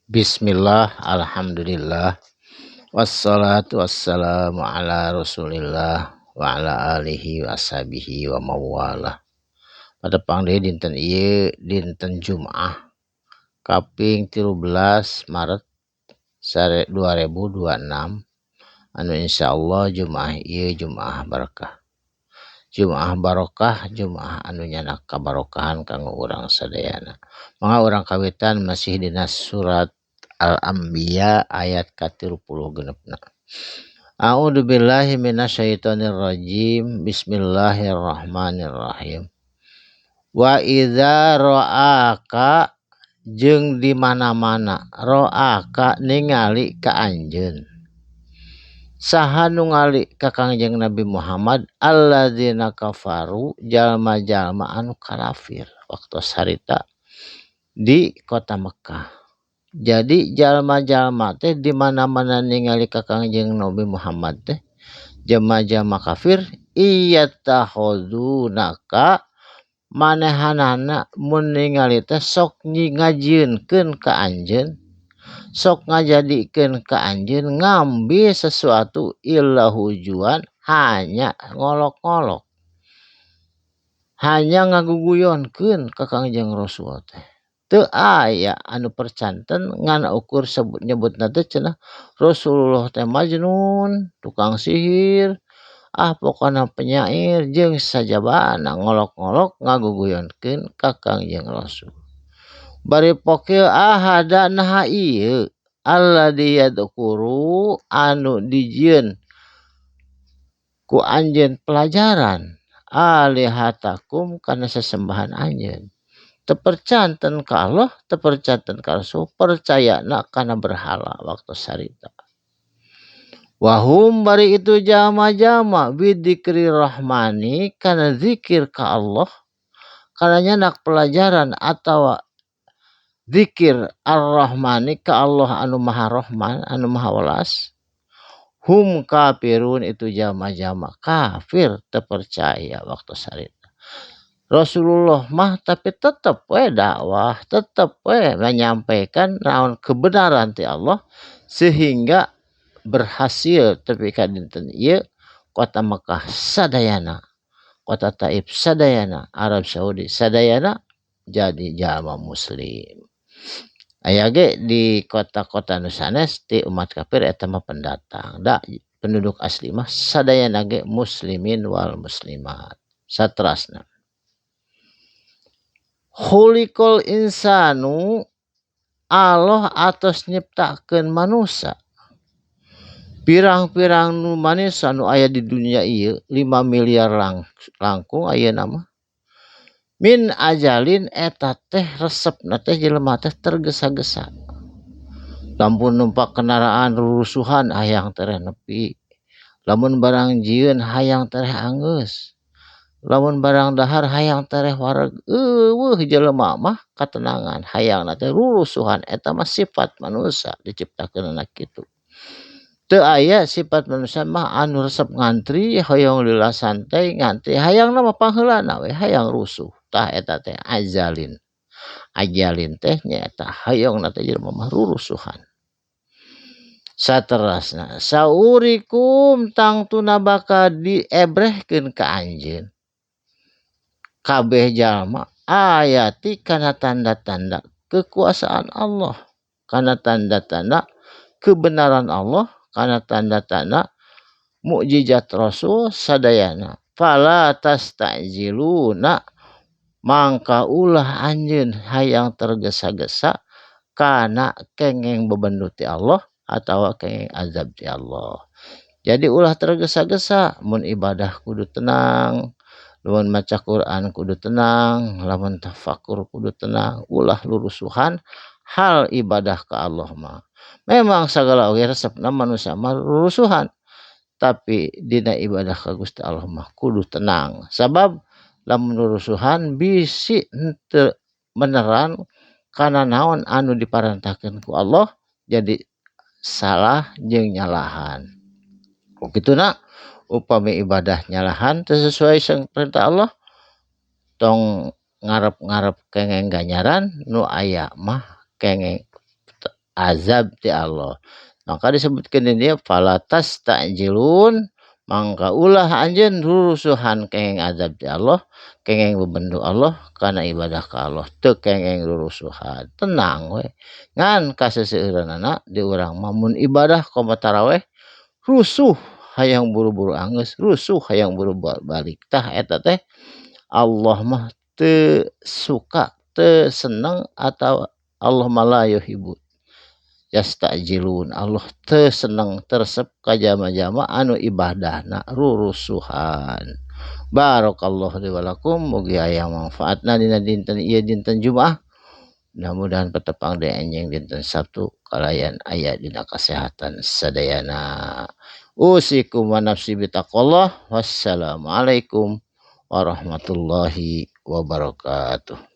Bismillah, alhamdulillah, wassalatu wassalamu ala rasulillah wa ala alihi wa ashabihi wa mawalah. Patepang deui dinten ieu, dinten Jumaah kaping 13 Maret 2026, anu insyaallah Jumaah ieu Jumaah barakah. Jumaah barokah, Jumaah anu nyanak kabarokahan kanggo urang sadayana. Mangga urang kawitan masih dina surat Al-Anbiya ayat ka-36. A'udzubillahi minasyaitonirrajim. Bismillahirrahmanirrahim. Wa idza ra'aka, jeung di mana-mana, ra'aka ningali ka anjeun. Saha nu ngali ka Kangjeng Nabi Muhammad? Alladzina kafaru, jalma-jalma anu kafir waktu harita di kota Mekah. Jadi jalma-jalma teh di mana-mana ningali ka Kangjeng Nabi Muhammad teh jalma-jalma kafir, iyattakhadzunaka, manehanana mun ningali teh sok ngajieunkeun ka anjeun, sok ngajadikeun ka anjeun ngambil sesuatu, illa hujuan, hanya ngolok-ngolok, hanya ngaguguyonkeun ka Kangjeng Rasul teh. Teu aya anu percanten ngan ukur sebut nyebutna teh cenah Rasulullah teh majnun, tukang sihir, ah pokona penyair jeung sajabana, ngolok-ngolok ngaguguyonkeun ka Kangjeng Rasul. Bari pokil ahada, naha ieu alladzi yadhkuru, anu dijieun ku anjeun pelajaran, alihatakum, kana sesembahan anjeun. Teu percanten ka Allah, teu percanten ka Rasul, percayana kana berhala waktu harita. Wahum, bari itu jalma-jalma, bidzikri rahmani, kana zikir ka Allah, kana nyanak pelajaran atau zikir ar-rahmani, ka Allah anu maha rahman, anu maha welas, hum kafirun, itu jalma-jalma kafir, teu percaya waktu harita Rasulullah mah. Tapi tetep we dakwah, tetep we menyampaikan naon kebenaran ti Allah, sehingga berhasil tepi ka dinten ieu kota Mekah sadayana, kota Taif sadayana, Arab Saudi sadayana jadi jalma muslim. Aya ge di kota-kota nu sanes ti umat kafir, eta mah pendatang, da penduduk asli mah sadayana ge muslimin wal muslimat. Saterasna, khuliqal insanu, Allah atos nyiptakeun manusia. Pirang-pirang nu manusia nu aya di dunia ieu, 5 miliar langkung ayeuna mah, min ajalin, eta teh resepna teh jelema teh tergesa-gesa. Lamun numpak kendaraan rurusuhan, hayang tereh nepi. Lamun barang jieun, hayang tereh anggeus. Lamun barang dahar, hayang tereh wareg. Euweuh jelema mah katenangan, hayangna teh rurusuhan. Eta mah sifat manusia, diciptakeunana kitu. Teu aya sifat manusia mah anu resep ngantri, hoyong lila santai ngantri, hayangna mah pangheulana we, hayang rusuh. Tah, eta teh ajalin. Ajalin teh nyaeta hayangna teh jelema mah rurusuhan. Saterasna, saurikum, tangtuna bakal diebrehkeun ka anjeun kabeh jalma, ayati, kana tanda-tanda kekuasaan Allah, kana tanda-tanda kebenaran Allah, kana tanda-tanda mukjizat Rasul sadayana. Fala tastajiluna, mangka ulah anjeun hayang tergesa-gesa kana kengeng bebendu ti Allah atau kengeng azab ti Allah. Jadi ulah tergesa-gesa, mun ibadah kudu tenang, lamun maca Quran kudu tenang, lamun tafakur kudu tenang, ulah lurusuhan hal ibadah ka Allah mah. Memang sagala oge resepna manusia mah rurusuhan, tapi dina ibadah ka Gusti Allah mah kudu tenang, sabab lamun rurusuhan bisi henteu beneran kana naon anu diparentahkeun ku Allah, jadi salah jeung nyalahan. Ku kituna upami ibadah nyalahan, teu sesuai sareng perintah Allah, tong ngarep-ngarep kengeng ganjaran, nu aya mah kengeng. Azab ti Allah. Maka disebutkeun di dieu fala tastajilun, mangka ulah anjeun rurusuhan kengeng azab ti Allah, kengeng bebendu Allah kana ibadah ka Allah, teu kengeng rurusuhan. Tenang we. Ngan kaseseueuranana di urang mah mun ibadah komo taraweh rusuh hayang buru-buru anggeus, rusuh hayang buru-buru balik. Tah eta teh Allah mah teu suka, teu seneng atau Allah mah la yuhibbu yastajilun. Allah teu seneng teresep ka jama-jama anu ibadahna rurusuhan. Barakallahu li wa lakum, mugi aya manfaatna dina dinten ieu dinten Jumaah. Mudah-mudahan patepang deui anjing dinten Sabtu kalayan aya dina kasehatan sadayana. Usikum wa nafsi bitaqwallah. Wassalamualaikum warahmatullahi wabarakatuh.